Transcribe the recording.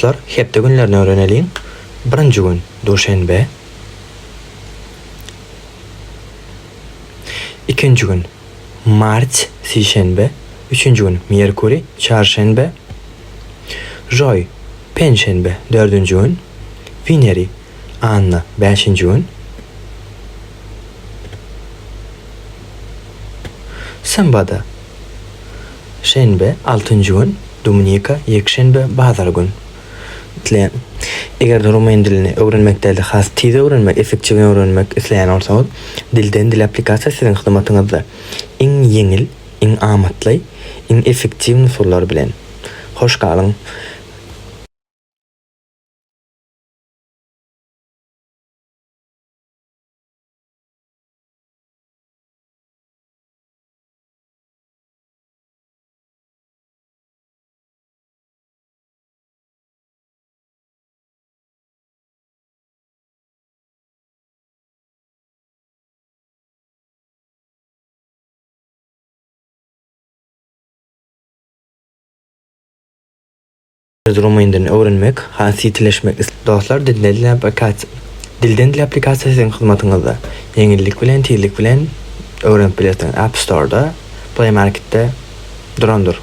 Dostlar, hepde günlerini öwreneliň. Birinji gün, duşenbe. Ikinji gün, mart, sişenbe. Üçünji gün, merkuriý, çarşenbe. Joý, penşenbe. Dördünji gün, wineri, anna. Bäşinji gün, symbada. Şenbe, altynjy gün, Dominika, ýekşenbe, bazar gün. Isleýän. Eger-de rumyn dilini öwrenmek däl-de has tiz öwrenmek, effektiwny öwrenmek isleýän bolsaňyz, Dilden dile applikasiýasy siziň hyzmatyňyzda. Iň ýeňil, iň amatly, iň effektiwny usullar bilen. Hoş galyň! Rumyn dilini öwrenmek, has ýitileşmek is. Dostlar dilden dile applikasiýa Dilden dile applikasiýasy siziň hyzmatyňyzda. Ýeňillik bilen, tizlik bilen öwrenip bilersiňiz. App Store-da, Play Market-de durandyr.